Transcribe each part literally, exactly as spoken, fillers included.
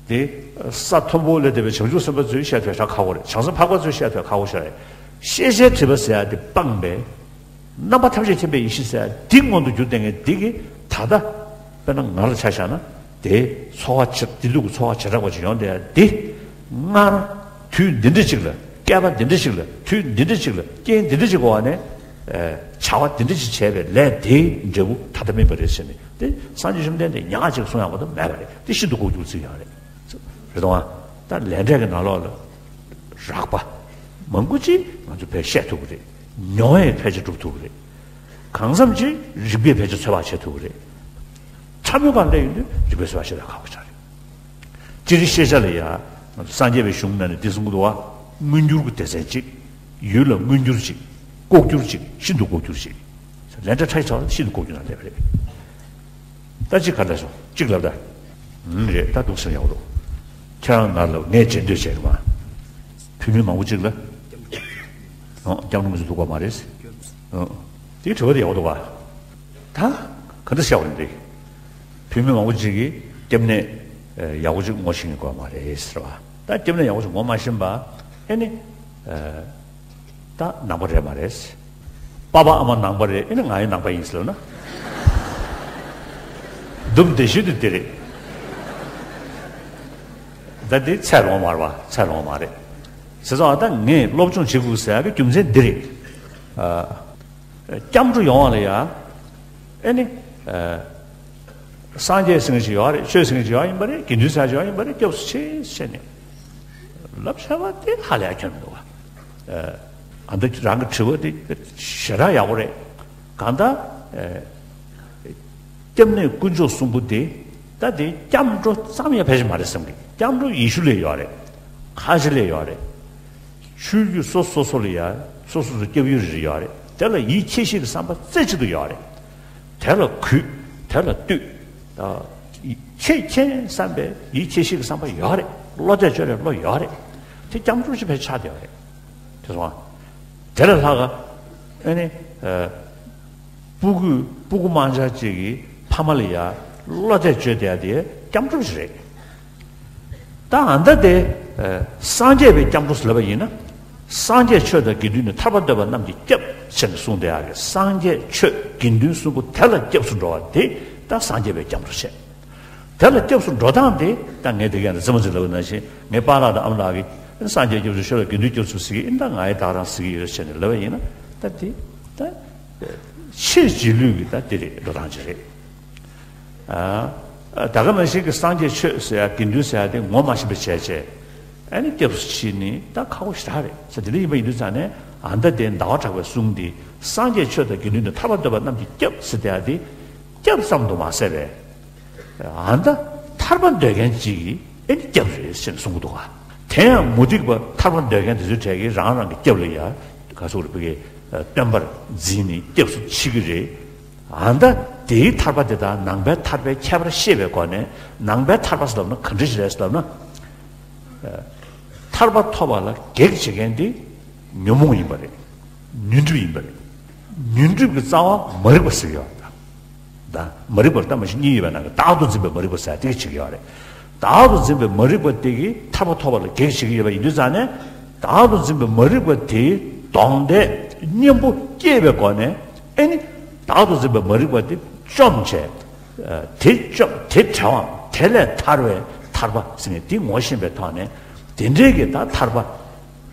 དེ་ས་མཐོན་པོ་ལས་འདས་པའི་བྱང་ཆུབ་སེམས་དཔའ་ཚོས་བཤད་ཐུབ་ཡ་ཁག་པོ་རེད། བྱང་སེམས་འཕགས་པ་ཚོས་བཤད་ཐུབ་ཡ་ཁག་པོ་ཞིག་རེད། ཤེས་བྱའི་སྒྲིབ་པ་ཟེར་ཡ་དེ་སྤངས་པས། རྣམ་པ་ཐམས་ཅད་མཁྱེན་པའི་ཡེ་ཤེས་ཟེར་ཡ་འདི་མངོན་དུ་གྱུར་བསྡད་མཁན་འདི་གིས་ད་ལྟ་དཔེར་ན་ང་ལ་ཆ་བཞག་ན་དེ་ཚོར་བ་བྱེ་བདེ་སྡུག་གི་ཚོར་བ་བྱེ་བྲག་པ་ཅིག་ཡོང་བསྡད་ཡ་འདི་སྔར་དུས་འདི་འདྲ་ཅིག་ལ་བསྐལ་པ་འདི་འདྲ་ཅིག་ལ་དུས་འདི་འདྲ་ཅིག་ལ་རྐྱེན་འདི་འདྲ་ཅིག་གི་འོག་ནས་བྱ་བ་འདི་འདྲ་ཅིག་བྱས་པའི་ལས་དེའི་འབྲས་བུ་ད་ལྟ་སྨིན་པ་རེད་ཟེར་ནས་དེ་སངས་རྒྱས་བཅོམ་ལྡན་འདས་ཉག་གཅིག་གསུང་ཡག་པོ་ད་མེད་པ་རེད། དེ་ཤིན་ཏུ་ལྐོག་གྱུར་ཚིག་ཡང་རེད། རེད་དང་། ད་ལས་འབྲས་ཀྱི་ནང་ལོགས་ལ་རགས་པ་མང་པོ་ཅིག་ང་ཚོ་ཕལ་བཤད་ཐུབ་ཀྱི་རེད། མྱོང་བས་ཕལ་ཆེར་སྒྲུབ་ཐུབ་ཀྱི་རེད། གང་འཚམ་ཅིག་རིགས་པས་ཕལ་ཆེར་ཚོད་དཔག་བྱེད་ཐུབ་ཀྱི་རེད། ཕྲ་མོའི་སྒང་སླེབས་ཡོང་དུས་རིགས་པས་ཚོད་དཔག་བྱེད་ཡག་ཁག་པོ་ཆགས་རེད། སྤྱིར་ཤེས་བྱ་ལ་ཡང་སངས་རྒྱས་པའི་གཞུང་ནང་ནས་འདི་གསུང་གི་འདུག་བ། མངོན་གྱུར་གྱི་སྡེ་ཚན་གཅིག་ཡུལ་ལ་མངོན་གྱུར་གཅིག་ལྐོག་གྱུར་གཅིག་ཤིན་ཏུ་ལྐོག་གྱུར་གཅིག་ལན་གྲངས་ཕྲ་ཞིང་ཚ་བ་ཤིན་ཏུ་ལྐོག་གྱུར་ནང་སླེབས་པ་རེད། ད་གཅིག་ག་རེ་ལབ་སོང་། གཅིག་ལབ་ད། ཨུམ་རེད། ད་འདུག་སེ་ཡག་པོ་འདུག་ཁྱེད་རང་ང་ལ་ངས་བྱེད་འདོད་བྱས་གི་མ། བུད་མེད་མང་པོ་གཅིག་ལ། ཨོ་སྐྱབས་འགྲོ་མི་ཚོ་འདུག་པ་མ་རེད། ཨོ་དེའི་དྲི་བ་དེ་ཡག་པོ་འདུག་བ། ད་ག་འདྲ་བཤད་པ་རེད་འདི། བུད་མེད་མང་པོ་ཅིག་གིས་སྐྱབས་གནས་ཡག་པོ་ཅིག་ངོ་ཤེས་ཀྱི་ཡོད་མ་རེད་ཟེར་བ། ད་སྐྱབས་གནས་ཡག་པོ་ཅིག་ངོ་མ་ཤེས་པ་ཨེ་ནི། ད་ནང་པ་རེད་མ་རེད། པ་ཕ་ཨ་མ་ནང་པ་རེད། ཨེ་ནི་ང་ཡང་ནང་པ་ཡིན་ཟེར་ལབ་ན། སྡུག་བདེ་ཤོས་དེ་དེ་རེད། ད་འདི་ཚད་ལོངས་མ་རེད་པ། ཚད་ལོངས་མ་རེད། ཟེར་ཙང་ད་ངས་སློབ་སྦྱོང་བྱེད་དགོས་ཟེར་ཡག་གི་རྒྱུ་མཚན་འདི་རེད། སྐྱབས་འགྲོ་ཡོང་བ་ལ་ཡ། ཨེ་ནི། སངས་རྒྱས་ཟེར་མཁན་ཞིག་ཡོད་རེད། ཆོས་ཟེར་མཁན་ཞིག་ཡོད་ཡིན་པ་རེད། དགེ་འདུན་ཟེར་ཞིག་ཡོད་ཡིན་པ་རེད། སྐྱབས་སུ་མཆི་ཟེར་ནས་ལབ་བྱས་པ་དེ་ཧ་ལས་ཁྱོན་མི་འདུག་བ། ཨ་འདི་རང་གི་དྲི་བ་དེ་ཞེ་དྲག་ཡག་པོ་རེད། གང་ལྟར། སྐྱབས་གནས་དཀོན་མཆོག་གསུམ་པོ་དེ་ད་དེ་སྐྱབས་འགྲོ་ཙམ་ཡང་ཕལ་ཆེར་མ་རེད་བསམ་གི། སྐྱབས་འགྲོ་ཡེ་ཤུ་ལ་ཡོད་རེད། ཁ་ཆེ་ལ་ཡོད་རེད། ཆོས་བརྒྱུད་སོ་སོ་སོ་ལ་ཡ་སོ་སོ་སོ་སྐྱབས་ཡུལ་རེ་རེ་ཡོད་རེད། དེ་ལ་ཡིད་ཆེས་ཤེས་ཀྱི་བསམ་པ་རྩེ་གཅིག་ཏུ་ཡོད་རེད། དེ་ལ་གུས། དེ་ལ་བཏུད། ཆེས་ཁྱད་བསམ་པའི་ཡིད་ཆེས་ཤེས་ཀྱི་བསམ་པ་ཡོད་རེད། བློ་གཏད་བཅོལ་བའི་བློ་ཡོད་རེད། དེ་སྐྱབས་འགྲོ་ཅིག་ཕལ་ཆགས་བསྡད་ཡོད་རེད། དེ་སོང་ང་། དེ་ལས་ལྷག་ག་ཨ་ནི། སྤུ་གུ་སྤུ་གུ་དམར་འབྱར་ཅིག་གིས་ཕ་མ་ལ་ཡ་བློ་གཏད་བཅོལ་བསྡད་ཡ་དེ་སྐྱབས་འགྲོ་ཞིག་རེད། ད་ཨ་ད་དེ། སངས་རྒྱས་པའི་སྐྱབས་འགྲོ་ཟེར་ལབ་པ་ཡིན་ན། སངས་རྒྱས་ཆོས་དང་དགེ་འདུན་ནི་ཐར་པར་འདོད་པ་རྣམས་ཀྱི་སྐྱབས་ཟེར་ནས་གསུངས་བསྡད་ཡ་གི། སངས་རྒྱས་ཆོས་དགེ་འདུན་གསུམ་པོ་དེ་ལ་སྐྱབས་སུ་འགྲོ་བ་དེ་ད་སངས་རྒྱས་པའི་སྐྱབས་འགྲོ་བྱས། དེ་ལ་སྐྱབས་སུ་འགྲོ་སྟངས་དེ་ད་ངས་དེ་ག་ནས་རྩེད་མོ་རྩེ་ལབ་པ་ནང་བཞིན་ངའི་པཱ་ལགས་དང་ཨ་མ་ལགས་ཀྱིས་སངས་རྒྱས་སྐྱབས་སུ་མཆི་ལ་དགེ་འདུན་སྐྱབས་སུ་མཆི་ཟེར་གི་ཡིན། ད་ང་ཡི་ད་ག་རང་ཟེར་གི་ཡོད་ཟེར་ནས་ལབ་པ་ཡིན་ན། ད་དེ་ད་ཆེས་རྗེས་ལུས་ཀྱི་ད་དེ་རེད། འགྲོ་སྟངས་ཅིག་རེད། ད་ག་ནང་བཞིན་གྱི་སངས་རྒྱས་ཆོས་ཟེར་ཡ་དགེ་འདུན་ཟེར་ཡ་དེ་ངོ་མ་ཤེས་པ་བྱས་བྱས། ཨ་ནི་སྐྱབས་སུ་མཆི་ནི་ད་ཁག་པོ་ཞེ་དྲག་རེད་ཟེར། དེ་འདྲ་ཡིན་པ་ཡིན་དུས་ཙང་ནས་ཨ་ད་དེ་ཟླ་བ་གྲགས་པའི་གསུང་འདི་སངས་རྒྱས་ཆོས་དང་དགེ་འདུན་དང་ཐར་པར་འདོད་པ་རྣམས་ཀྱི་སྐྱབས་ཟེར་བསྡད་ཡ་དེ་སྐྱབས་ཙམ་དུ་མ་ཟད་པས། ཨ་ད་ཐར་པ་འདོད་མཁན་ཅིག་གིས་ཨེ་ནི་སྐྱབས་རེད་ཟེར་ནས་གསུང་གི་འདུག་ག་དེ་ཡང་མུ་སྟེགས་པ་ཐར་པ་འདོད་མཁན་དེ་ཚོའི་གྲས་ཀྱིས་རང་རང་གི་སྐྱབས་ལ་ཡ་ག་ཟེར་དགོས་རེད། བོད་སྐད་སྟོན་པར་འཛིན་ནས་སྐྱབས་སུ་མཆི་གི་རེད། ཨ་ད་དེའི་ཐར་པ་དེ་དང་ནང་པའི་ཐར་པའི་ཁྱད་པར་ཤེས་པའི་སྒོ་ནས། ནང་པའི་ཐར་པ་ཟེར་ལབ་ན་ག་འདྲ་ཞིག་རེད་ཟེར་ལབ་ན། ཐར་པ་ཐོབ་པ་ལ་གེགས་བྱེད་མཁན་དེ་ཉོན་མོངས་ཡིན་པ་རེད། ཉོན་སྒྲིབ་ཡིན་པ་རེད། ཉོན་སྒྲིབ་ཀྱི་རྩ་བ་མ་རིག་པ་ཟེར་གྱི་ཡོད་རེད། ད་མ་རིག་པར་ལྟ་མ་ཤེས་གཉིས་ཡོད་པའི་ནང་གི་བདག་ཏུ་འཛིན་པའི་མ་རིག་པ་ཟེར་དེ་ག་བྱེད་ཀྱི་ཡོད་རེད། བདག་ཏུ་འཛིན་པའི་མ་རིག་པ་དེ་གིས་ཐར་པ་ཐོབ་པ་ལ་གེགས་བྱེད་ཀྱི་ཡོད་པ་ཡིན་དུས་ཙང་ནས། བདག་ཏུ་འཛིན་པའི་མ་རིག་པ་དེའི་གདོང་འདེགས་གཉེན་པོ་སྐྱེས་པའི་སྒོ་ནས། ཨེ་ནི་བདག་ཏུ་འཛིན་པའི་མ་རིག་པ་དེ་བཅོམ་བྱས། དེ་བཅོམ་དེ་བྲལ་བའམ་དེ་ལས་ཐར་བའི་ཐར་པ་ཟེར་ནས་དེ་ངོ་ཤེས་པའི་ཐོག་ནས། དེ་འདྲའི་གི་ད་ཐར་པ་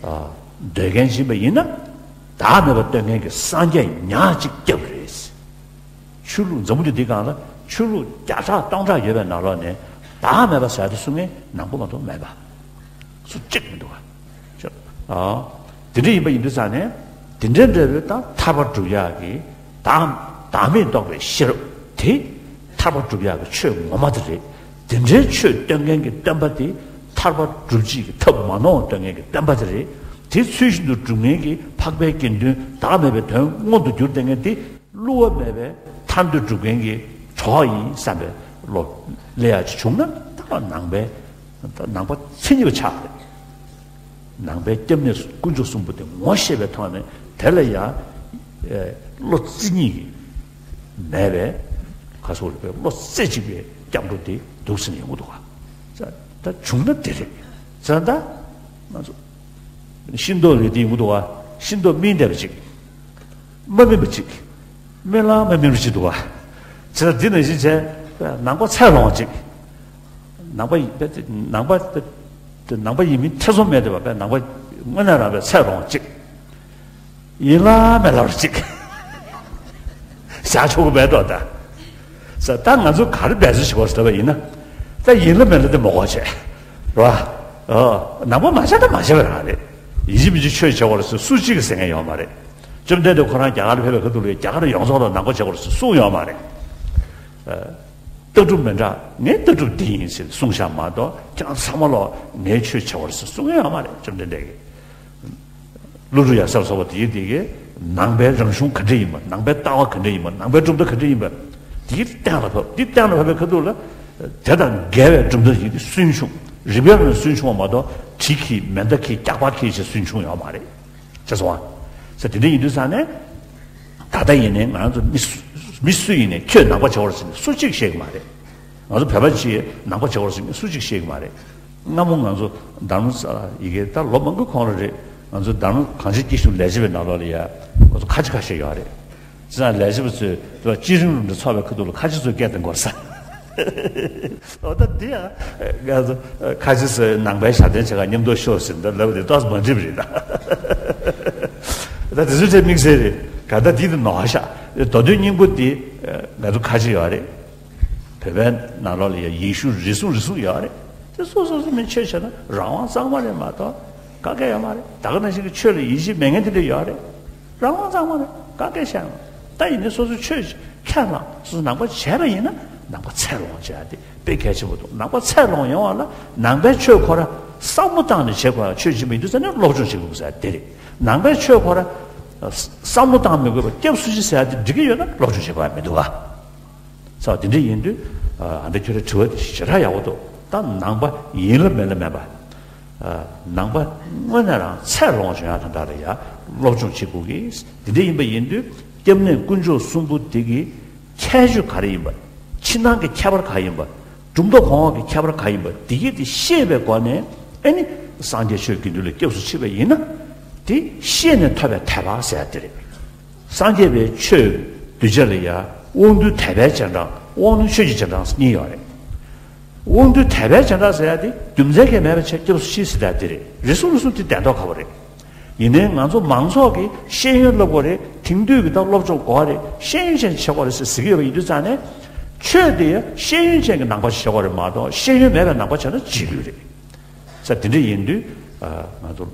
འདོད་མཁན་ཡིན་པ་ཡིན་ན། བདག་མེད་པ་སྟོན་མཁན་གྱི་སངས་རྒྱས་ཉག་གཅིག་སྐྱབས་རེད། ཆོས་ལུགས་འཛམ་བུ་གླིང་འདིའི་སྒང་ལ་ཆོས་ལུགས་བརྒྱ་ཕྲག་སྟོང་ཕྲག་ཡོད་པའི་ནང་ལོགས་ནས་བདག་མེད་པ་ཟེར་ཡ་དེ་གསུང་མཁན་ནང་པ་མ་གཏོགས་མེད་པ། སུ་གཅིག་མི་འདུག་ག་ཨ། དེ་འདྲ་ཡིན་པ་ཡིན་དུས་ཙང་ནས། དེ་འདྲའི་འདྲ་བའི་ད་ཐར་པ་སྒྲུབ་ཡག་གི་བདག་བདག་མེད་རྟོགས་པའི་ཤེས་རབ་དེ་ཐར་པ་སྒྲུབ་ཡག་གི་ཆོས་ངོ་མ་དེ་རེད། དེ་འདྲའི་ཆོས་སྟོན་མཁན་གྱི་སྟོན་པ་དེ་ཐར་པ་སྒྲུབ་བྱེད་ཀྱི་ཐབས་མ་ནོར་བ་སྟོན་མཁན་གྱི་སྟོན་པ་དེ་རེད། དེ་ཚུལ་བཞིན་དུ་སྒྲུབ་མཁན་གྱི་འཕགས་པའི་དགེ་འདུན་བདག་མེད་པའི་དོན་མངོན་དུ་གྱུར་བསྡད་མཁན་དེ། བསླུ་བ་མེད་པའི་ཐར་འདོད་སྒྲུབ་མཁན་གྱི་གྲོགས་ཡིན་བསམ་པའི་བློ་སླེབས་ཡག་ཅིག་བྱུང་ན། ད་ནང་པའི་ནང་པ་མཚན་ཉིད་པ་ཆགས་རེད། ནང་པའི་སྐྱབས་གནས་དཀོན་མཆོག་གསུམ་པོ་དེ་ངོ་ཤེས་པའི་ཐོག་ནས། དེ་ལ་ཡང་བློ་རྩེ་གཉིས་ཀྱིས་མེད་པའི་ག་སོགས་རིག་པའི་བློ་རྩེ་གཅིག་པའི་སྐྱབས་འགྲོ་དེ་འདུག་ཟེར་ནས་ཡོང་གི་འདུག་ག་ད་བྱུང་ན་དེ་རེད། ཙང་ད་ང་ཚོ་ཤིང་ཏོག་ལས་དེ་ཡོང་གི་འདུག་བ། ཤིང་ཏོག་སྨིན་བསྡད་པ་ཅིག་མ་སྨིན་པ་ཅིག་སྨིན་ལ་མ་སྨིན་པ་ཅིག་འདུག་བ། ཙང་འདི་ནང་བཞིན་བྱས་ནང་པ་ཚད་ལོངས་ཅིག་ནང་པ་ཡིན་པས་ནང་པ་ནང་པ་ཡིན་མིན་ཐེ་ཚོམ་མེད་དེ་བ། པས་ནང་པ་དངོས་གནས་རང་པའི་ཚད་ལོངས་ཅིག་ཡིན་ལ་མེད་ལ་ཅིག་བཞག་ཆོག་གི་མེད་དོ། ད་ས་ད་ང་ཚོ་ག་རེ་འབད་རྩོལ་བྱེད་དགོས་ཟེར་བ་ཡིན་ན། ད་ཡིན་ལ་མེད་ལ་དེ་མ་དགོས་བྱས། རེད་བ། ཨོ། ནང་པ་མ་བྱས་ད་མ་བྱས་པ་རང་རེད། ཡིན་གཅིག་མིན་གཅིག་ཆོས་བྱེད་དགོས་ཟེར་སུ་གཅིག་གིས་ཟེར་མཁན་ཡོད་མ་རེད། བཅོམ་ལྡན་འདས་ཁོ་རང་རྒྱ་གར་ཕེབས་པའི་ཁ་ཐུག་ལ་རྒྱ་གར་ཡོངས་རྫོགས་ལ་ནང་པ་བྱེད་དགོས་ཟེར་གསུངས་ཡོད་མ་རེད། ཨ། ལྟ་གྲུབ་མི་འདྲ། ངའི་ལྟ་གྲུབ་འདི་ཡིན་ཟེར་གསུངས་བཞག་མ་གཏོགས་ཁྱེད་རང་ཚང་མ་ལོག་ངའི་ཆོས་བྱེད་དགོས་ཟེར་གསུངས་ཡོད་མ་རེད། བཅོམ་ལྡན་འདས་ཀྱིས། ཀླུ་སྒྲུབ་ཡབ་སྲས་ལ་སོགས་པ་དེ་དེ་གའི་ནང་པའི་རང་གཞུང་ག་འདྲ་ཡིན་པ། ནང་པའི་ལྟ་བ་ག་འདྲ་ཡིན་པ། ནང་པའི་གྲུབ་མཐའ་ག་འདྲ་ཡིན་པ། དེ་གཏན་ལ་ཕབ། དེ་གཏན་ལ་ཕབ་པའི་ཁ་ཐུག་ལ། དེ་དང་འགལ་བའི་གྲུབ་མཐའ་ཡིན་དེ་སུན་ཕྱུང་། རིགས་པའི་ངོས་ནས་སུན་ཕྱུང་བ་མ་གཏོགས་གྲི་གིས་མེ་མདའ་གིས་སྐྱག་པ་གིས་ཞེས་སུན་ཕྱུང་ཡོད་མ་རེད། ཤེས་སོང་ང་། ས་དེ་འདྲ་ཡིན་དུས་ཙང་ནས། ད་ལྟ་ཡིན་ནའི་ང་རང་ཚོ་མི་སུ་མི་སུ་ཡིན་ནའི་ཁྱོད་ནང་པ་བྱེད་དགོས་ཟེར་ནས་སུ་གཅིག་བཤད་ཀྱི་མ་རེད། ང་ཚོ་བོད་པ་ཅིག་ནང་པ་བྱེད་དགོས་ཟེར་ནས་སུ་གཅིག་བཤད་ཀྱི་མ་རེད། སྔ་མོ་ང་ཚོ་དྷརྨ་ས་ལ་ཡི་གེ་ད་ལོ་མང་པོའི་གོང་ལ་རེད། ང་ཚོ་དྷརྨ་གངས་ཅན་སྐྱིད་གཤོངས་ལས་བྱེད་པའི་ནང་ལོགས་ལ་ཡ་ང་ཚོ་ཁ་ཆེ་ཁ་ཤས་ཡོད་རེད། ཅི་ཙང་ལས་བྱེད་པ་ཚོས་དེ་བ་སྤྱིར་རིང་ལུང་འདྲ་ཚོགས་པའི་ཁ་ཐུག་ལ་ཁ་ཆེ་ཚོས་སྐད་གཏོང་དགོས་ས། འོ་ད་འདི་ཡང་ང་ཚོ་ཁ་ཆེ་ཚོས་ནང་པའི་ཞབས་བརྟན་བྱེད་ག་མཉམ་དུ་ཤོག་ཟེར་འདི་ལབ་དེ་ཏོག་ཙམ་མ་འགྲིག་པ་རེད་ད། ད་དེ་ཚོའི་གྲས་དམིགས་བསལ་རེད། ག་ད་འདི་དེ་ནོར་ཤག་མདོ་དོན་སྙིང་པོ་འདི་ང་ཚོ་ཁ་ཆེ་ཡོད་རེད། བོད་པའི་ནང་ལོགས་ལ་ཡ་ཡེ་ཤུ་རེ་ཟུང་རེ་ཟུང་ཡོད་རེད། དེ་སོ་སོ་སོ་མིན་ཆོས་བྱས་ན་རང་དབང་གཙང་མ་རེད་མ་གཏོགས་བཀག་ག་ཡོད་མ་རེད། ད་ག་ནང་བཞིན་གྱི་ཆོས་ལ་ཡིད་ཆེས་མེད་མཁན་དེ་འདྲ་ཡོད་རེད། རང་དབང་གཙང་མ་རེད། བཀག་ག་བྱས་ན། ད་ཡིན་ནའི་སོ་སོ་ཆོས་ཁས་བླངས། སོ་སོ་ནང་པ་བྱས་པ་ཡིན་ན་ནང་པ་ཚད་ལོངས་བྱ་ཡ་དེ་དཔེ་གལ་ཆེན་པོ་འདུག་ནང་པ་ཚད་ལོངས་ཡོང་བ་ལ་ནང་པའི་ཆོས་ཁོ་ར་བསམ་བློ་བཏང་ནས་བྱེད་དགོས་ཡ། ཆོས་བྱེད་མི་འདུག་ཟེར་ན་སློབ་སྦྱོང་བྱེད་དགོས་ཟེར་ཡ་དེ་རེད། ནང་པའི་ཆོས་ཁོ་ར་བསམ་བློ་བཏང་མི་དགོས་པ་སྐྱབས་སུ་མཆི་ཟེར་ཡ་དེ་འགྲིག་གི་ཡོད་ན་སློབ་སྦྱོང་བྱེད་དགོས་ཡ་མི་འདུག་ག་ས་དེ་འདྲ་ཡིན་དུས། ཨ་འདི་ཁྱོད་རའི་དྲི་བ་དེ་ཞེ་དྲག་ཡག་པོ་འདུག་ད་ནང་པ་ཡིན་ལ་མིན་ལ་མེད་པ། ཨ་ནང་པ་དངོས་གནས་རང་ཚད་ལོངས་བྱུང་ཡག་དང་སྦྲགས་ལ་ཡ་སློབ་སྦྱོང་བྱེད་དགོས་ཀྱི། དེ་འདྲ་ཡིན་པ་ཡིན་དུས་སྐྱབས་གནས་དཀོན་མཆོག་གསུམ་པོ་དེ་གི་ཁྱད་ཆོས་ག་རེ་ཡིན་པ། ཕྱི་ནང་གི་ཁྱད་པར་ག་ཡིན་པ། གྲུབ་མཐའ་གོང་འོག་གི་ཁྱད་པར་ག་ཡིན་པ། དེ་གི་དེ་ཤེས་པའི་སྒོ་ནས་ཨ་ནི་སངས་རྒྱས་ཆོས་དགེ་འདུན་ལ་སྐྱབས་སུ་མཆི་བ་ཡིན་ན། དེ་ཤེས་ནས་ཐོབ་པའི་ཐེག་པ་ཟེར་ཡ་དེ་རེད། སངས་རྒྱས་པའི་ཆོས་གདུལ་བྱ་ལ་ཡ་དབང་རྟུལ་དད་པའི་སྤྱན་དྲངས། དབང་རྣོན་ཆོས་ཀྱི་སྤྱན་དྲངས་གཉིས་ཡོད་རེད། དབང་རྟུལ་དད་པའི་སྤྱན་དྲངས་ཟེར་ཡ་དེ་རྒྱུ་མཚན་གྱིས་མེད་པ་བྱས་སྐྱབས་སུ་མཆི་ཟེར་ཡ་དེ་རེད། རེ་ཟུང་རེ་ཟུང་དེ་གདན་ཐོག་ཁ་པོ་རེད། ཡིན་ནའི་ང་ཚོ་མང་ཚོགས་ཀྱིས་ཤེས་ཡོན་སློབ་དགོས་རེད། དེང་དུས་ཀྱི་ད་སློབ་སྦྱོང་དགོས་རེད། ཤེས་ཡོན་ཅན་བྱེད་དགོས་རེད་ཟེར་ཟེར་གྱི་ཡོད་པ་ཡིན་དུས་ཙང་ནས། ཆོས་དེ་ཡ་ཤེས་ཡོན་ཅན་གྱི་ནང་པ་བྱེད་དགོས་རེད་མ་གཏོགས་ཤེས་ཡོན་མེད་པའི་ནང་པ་བྱས་ན་བརྗེད་ཀྱི་རེད། ས་དེ་འདྲ་ཡིན་དུས། ཨ་ང་ཚོ་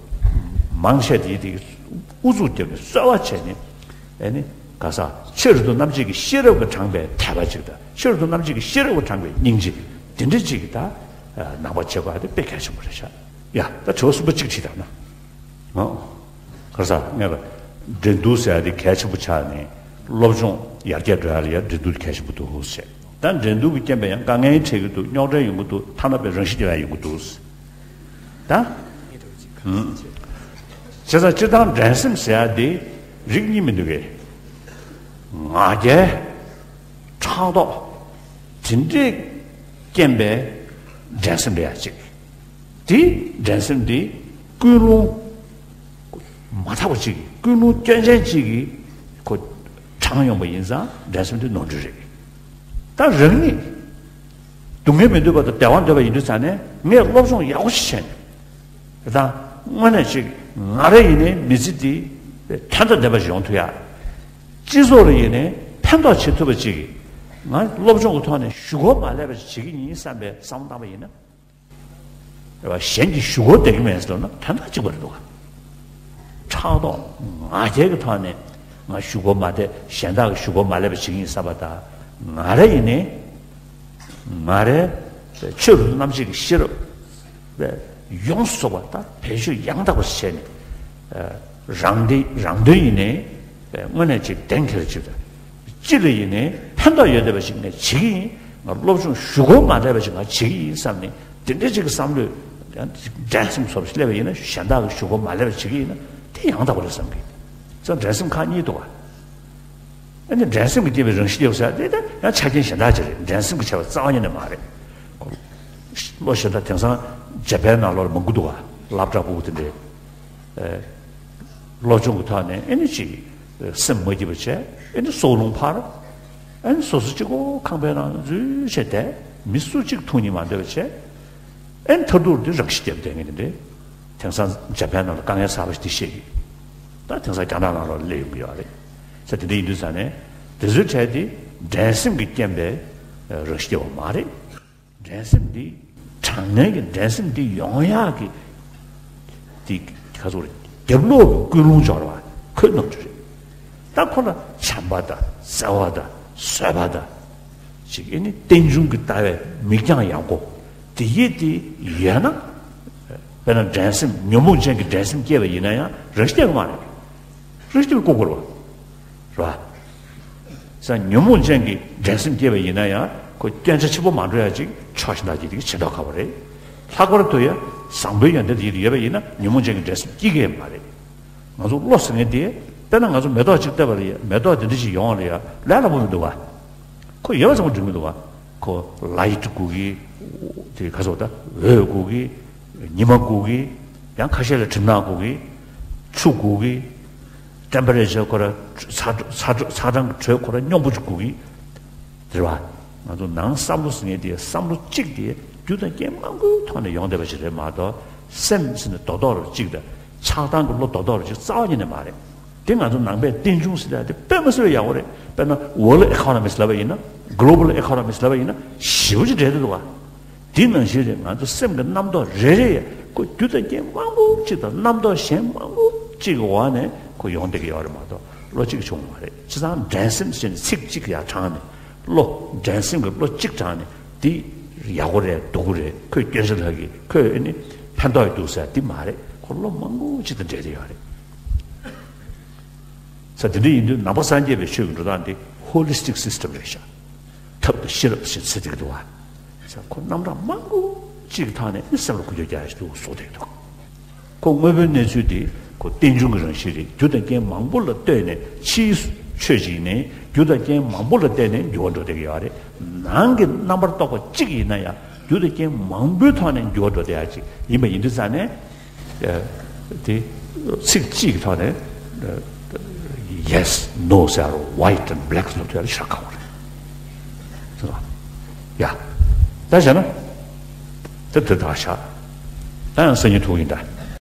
མང་ཆེ་དེ་དེ་ཨུ་ཚུགས་རྒྱབ་ནས་གསོལ་བ་བྱས་ནས། ཨེ་ནི་ག་ས་ཕྱི་རོལ་དུ་རྣམ་འབྱེད་ཀྱི་ཤེས་རབ་ཀྱིས་དྲངས་པའི་དད་པ་ཅིག་དང་། ཕྱི་རོལ་དུ་རྣམ་འབྱེད་ཀྱི་ཤེས་རབ་ཀྱིས་དྲངས་པའི་སྙིང་རྗེ་དེ་འདྲ་ཅིག་གིས་ད་ནང་པ་བྱེད་དགོས་ཡ་དེ་དཔེ་གལ་ཆེན་པོ་རེད་ཤག་ཡ་ད་དྲི་བ་གསུམ་པ་གཅིག་དྲིས་དང་ན། ཨོ། ག་ས་ངས་ལ་འགྲན་བསྡུར་ཟེར་ཡ་དེ་གལ་ཆེན་པོ་ཆགས་ནས་སློབ་སྦྱོང་ཡར་རྒྱས་འགྲོ་ཡ་ལ་ཡ་འགྲན་བསྡུར་གལ་ཆེན་པོ་འདུག་ཟེར། ད་འགྲན་བསྡུར་གྱི་རྐྱེན་པས་ཡང་དཀའ་ངལ་འཕྲད་ཀྱི་འདུག་རྙོག་དྲ་ཡོང་གི་འདུག་ཐ་ན་པའི་རང་ཤི་རྒྱག་ཡ་ཡོང་གི་འདུག་ད། ཨུམ། བྱས་ཙང་སྤྱིར་བཏང་འགྲན་སེམས་ཟེར་ཡ་དེ་རིགས་གཉིས་མི་འདུག་གས། ང་རྒྱལ། ཕྲག་དོག་དེ་འདྲའི་རྐྱེན་པས་འགྲན་སེམས་རེད་ཡ་གཅིག་དེ་འགྲན་སེམས་དེ་ཀུན་སློང་མ་དག་པ་གཅིག་གིས། ཀུན་སློང་སྐྱོན་ཅན་གཅིག་གིས་ཁོ་དྲངས་ཡོང་པ་ཡིན་ཙང་འགྲན་སེམས་དེ་ནོར་འཁྲུལ་རེད། ད་རང་ཉིད་སྡུག་བསྔལ་མི་འདོད་པ་དང་བདེ་བ་འདོད་པ་ཡིན་དུས་ཙང་ནས་ངས་སློབ་སྦྱོང་ཡག་པོ་ཞིག་བྱས་ནས། དེ་དང་དངོས་གནས་ཅིག་ང་རང་ཡིན་ནའི་མི་ཚེ་འདི་དོན་དང་ལྡན་པ་ཞིག་ཡོང་ཐུབ་ཡ། སྤྱི་ཚོགས་ལ་ཡིན་ནའི་ཕན་ཐོགས་བྱེད་ཐུབ་པ་ཅིག་གིས། ང་སློབ་སྦྱོང་གི་ཐོག་ནས་ཞུ་སྒོ་མ་ལས་པ་ཞིག་བྱེད་ཀྱི་ཡིན་བསམ་པའི་བསམ་བློ་བཏང་པ་ཡིན་ན། རེད་བ། གཞན་གྱིས་ཞུ་སྒོ་བསྡད་ཀྱི་མེད་ཟེར་ན་དོན་དག་གཅིག་པ་རེད་འདུག་ག་ཕྲག་དོག་ང་རྒྱལ་གྱི་ཐོག་ནས་ང་ཞུ་སྒོ་མ་བསྡད། གཞན་དག་གིས་ཞུ་སྒོ་མ་ལས་པ་བྱེད་ཀྱི་ཡིན་བསམ་པ་དང་། ང་རང་ཡིན་ནའི་ང་རའི་ཆོས་རུ་རྣམ་འབྱེད་ཀྱི་ཤེས་རབ་ཡོངས་སུ་རྫོགས་པ་དང་བེད་སྤྱོད་ཡང་དག་པ་བྱས་ནས། རང་བདེ་རང་དོན་ཡིན་ནའི་དངོས་གནས་ཅིག་གདེང་འཁེལ་ཅིག་དང་། སྤྱི་ལ་ཡིན་ནའི་ཕན་ཐོགས་ཡོད་བསྡད་པ་ཞིག་ངས་བྱེད་ཀྱི་ཡིན། ང་སློབ་སྦྱོང་ཞུ་སྒོ་མ་ལས་པ་ཞིག་ང་བྱེད་ཀྱི་ཡིན་བསམ་ནས་དེ་འདྲའི་ཅིག་གི་བསམ་བློས་འགྲན་སེམས་ཚོར་བ་ཞིག་སླེབས་པ་ཡིན་ན། གཞན་དག་གིས་ཞུ་སྒོ་མ་ལས་པ་བྱེད་ཀྱི་ཡིན་ན་དེ་ཡང་དག་པ་རེད་བསམ་གི། ཙང་འགྲན་སེམས་ཁག་གཉིས་འདུག་ག་ཨ་ནི་འགྲན་སེམས་ཀྱིས་བསྐྱེད་པའི་རང་ཤི་རྒྱག་ཟེར་དེ་ད་ཡང་ཆ་རྐྱེན་གཞན་དག་ཅིག་རེད། འགྲན་སེམས་ཀྱིས་བྱས་པ་རྩ་བ་ཉིད་ནས་མ་རེད། བློ་ཞེ་དྲག་དེང་སང་ཇ་པན་ནང་ལོགས་ལ་མང་པོ་འདུག་ག་སློབ་གྲྭ་ཕྲུ་གུ་དེ་འདྲའི། ཨེ། སློབ་སྦྱོང་གི་ཐོག་ནས་ཨེ་ནི་ཅིག་སེམས་མ་སྐྱིད་པ་བྱས། ཨེ་ནི་སྲོག་རླུང་འཕར། ཨེ་ནི་སོ་སོ་གཅིག་པོ་ཁང་པའི་ནང་འཛུལ་བྱས་བསྡད། མི་སུ་གཅིག་ཐུག་ཉན་མ་འདོད་པ་བྱས། ཨེ་ནི་མཐར་ཐུག་དེ་རང་ཤི་བརྒྱབ་བསྡད་མཁན་དེ་འདྲའི། དེང་སང་ཇ་པན་ནང་ལ་དཀའ་ངལ་ཚ་བ་ཞིག་དེ་ཤེས་ཀྱི། ད་དེང་སང་རྒྱ་ནག་ནང་ལོགས་སླེབས་ཡོང་གི་ཡོད་རེད། ས་དེ་འདྲ་ཡིན་དུས་ཙང་ནས་དེ་ཚོའི་གྲས་དེ་འགྲན་སེམས་ཀྱི་རྐྱེན་པས་རང་ཤི་བརྒྱབ་པ་མ་རེད། འགྲན་སེམས་འདི་དྲང་གནས་ཀྱི་འགྲན་སེམས་འདི་ཡོང་ཡག་གི་འདི་ག་ཚོད་རེད། རྒྱབ་ལོགས་ཀྱི་ཀུན་སློང་སྦྱོར་བ་ཁོས་གནང་རྒྱུ་རེད། ད་ཁོ་ལ་བྱམས་པ་དང་བརྩེ་བ་དང་བཟོད་པ་དང་ཅིག་ཨེ་ནི་རྟེན་འབྱུང་གི་ལྟ་བའི་མིག་རྒྱང་ཡངས་པོ་དེ་ཡིད་དེ་ཡོད་ན། དཔེར་ན་འགྲན་སེམས་ཉོན་མོངས་ཅན་གྱི་འགྲན་སེམས་སྐྱེས་པ་ཡིན་ན་ཡང་རང་ཤི་རྒྱག་གི་མ་རེད། རང་ཤི་རྒྱག་གི་ལྐོག་པ་རེད། རེད་བ། ས་ཉོན་མོངས་ཅན་གྱི་འགྲན་སེམས་སྐྱེས་པ་ཡིན་ན་ཡང་ཁོ་སྐྱོན་ཆ་ཆེན་པོ་མ་འགྲོ་ཡ་ཅིག་ཆོག་ཤིང་ད་ཅིག་དེ་གི་ཆེ་མདོག་ཁ་པོ་རེད། ལྷག་པར་དུ་ཡ་བཟང་པོའི་ཡོན་ཏན་དེ་ཡིད་ཡོད་པ་ཡིན་ན་ཉོན་མོངས་ཅན་གྱི་འགྲན་སེམས་སྐྱེ་གི་མ་རེད། ང་ཚོ་བློ་ཟེར་མཁན་དེ་དཔེར་ན་ང་ཚོ་མེ་ཏོག་ཅིག་བཏབ་པ་ལ་ཡ་མེ་ཏོག་དེ་འདྲ་ཞིག་ཡོང་བ་ལ་ཡ་ལས་སླ་པོ་མི་འདུག་བ། ཁོ་ཡོད་པ་ཚང་མ་འགྲིག་མི་འདུག་བ། ཁོ་ལའིཊ་དགོས་ཀི། དེ་ག་ཚོད་ད་འོད་དགོས་ཀི། ཉི་མ་དགོས་ཀི། ཡང་ཁ་ཤས་ལ་གྲིབ་ནག་དགོས་ཀི། ཆུ་དགོས་ཀི། ཊེམ་པ་རེ་ཅར་ཁོ་ར་ཚ་ཚ་ཚ་གྲང་གི་དྲོད་ཁོ་ར་སྙོམས་པོ་ཅིག་དགོས་ཀི། དེ་རེད་བ། ང་ཚོ་ནང་བསམ་བློ་ཟེར་མཁན་དེ་བསམ་བློ་གཅིག་དེ་རྒྱུ་དང་རྐྱེན་མང་པོའི་ཐོག་ནས་ཡོང་བསྡད་པ་ཞིག་རེད་མ་གཏོགས་སེམས་ཟེར་ནས་རྡོག་རྡོག་རེ་གཅིག་དང་ཆགས་སྡང་གི་བློ་རྡོག་རྡོག་རེ་གཅིག་རྩ་བ་ཉིད་ནས་མ་རེད། དེ་ང་ཚོ་ནང་པའི་རྟེན་འབྱུང་ཟེར་ཡ་དེ་དཔེ་མི་སྲིད་པའི་ཡག་པོ་རེད། དཔེར་ན་World Economics ལབ་པ་ཡིན་ན། Global Economics ལབ་པ་ཡིན་ན་ཞེ་པོ་ཅིག་འབྲེལ་བསྡད་འདུག་ག་དེ་ནང་བཞིན་རེད། ང་ཚོ་སེམས་ཀྱི་རྣམ་རྟོག་རེ་རེ་ཡ་ཁོ་རྒྱུ་དང་རྐྱེན་མང་པོ་ཅིག་དང་རྣམ་རྟོག་གཞན་མང་པོ་ཅིག་གི་འོག་ནས་ཁོ་ཡོང་བསྡད་ཀྱི་ཡོད་རེད་མ་གཏོགས་བློ་གཅིག་བྱུང་བ་མ་རེད། བྱས་ཙང་འགྲན་སེམས་ཟེར་ནས་ཚིག་གཅིག་ཡར་དྲངས་ནས་བློ་འགྲན་སེམས་ཀྱི་བློ་གཅིག་དྲངས་ནས་འདི་ཡག་པོ་རེད་སྡུག་པོ་རེད། ཁོས་སྐྱོན་ཆ་ལྷག་གི། ཁོས་ཨེ་ནི་ཕན་ཐོགས་འདུག་ཟེར་འདི་མ་རེད། ཁོ་བློ་མང་པོ་ཅིག་དང་འབྲེལ་བསྡད་ཡོད་རེད། ས་དེ་འདྲ་ཡིན་དུས་ནང་པ་སངས་རྒྱས་པའི་ཆོས་ཀྱི་འགྲོ་སྟངས་དེ་Holistic System རེད་ཤག་ཐབས་དང་ཤེས་རབ་ཞེས་ཟེར་གྱི་འདུག་བ། ས་ཁོ་རྣམ་གྲངས་མང་པོ་ཅིག་གི་ཐོག་ནས་ནི་སེམས་ལ་འགུལ་སྐྱོད་རྒྱག་ཡ་ཞིག་འདུག་བཟོ་བསྡད་འདུག་ཁོ་དངོས་པོའི་གནས་ཚུལ་དེ་ཁོ་རྟེན་འབྱུང་གི་རང་བཞིན་རེད། རྒྱུ་དང་རྐྱེན་མང་པོ་ལ་ལྟོས་ནས། ཕྱིའི་ཆོས་ཅིག་ཡིན་ནའི་རྒྱུ་དང་རྐྱེན་མང་པོ་ལ་བརྟེན་ནས་འགྱུར་བ་འགྲོ་བསྡད་ཀྱི་ཡོད་རེད། ནང་གི་རྣམ་པར་རྟོག་པ་གཅིག་ཡིན་ན་ཡང་རྒྱུ་དང་རྐྱེན་མང་པོའི་ཐོག་ནས་འགྱུར་བ་འགྲོ་བསྡད་ཡ་ཅིག་ཡིན་པ་ཡིན་དུས་ཙང་ནས། ཨ། དེ་ཚིག་གཅིག་གི་ཐོག་ནས་ཨ། Yes No ཟེར་རོ། White and Black ཟེར་དུས་ཡ་ལ་ཤར་ཁག་པོ་རེད། ཟེར་བ། ཡ། ད་བྱས་ན། དེ་དེ་དག་བཞག་ད་ཡང་སང་ཉིན་ཐུག་ཡིན་ད།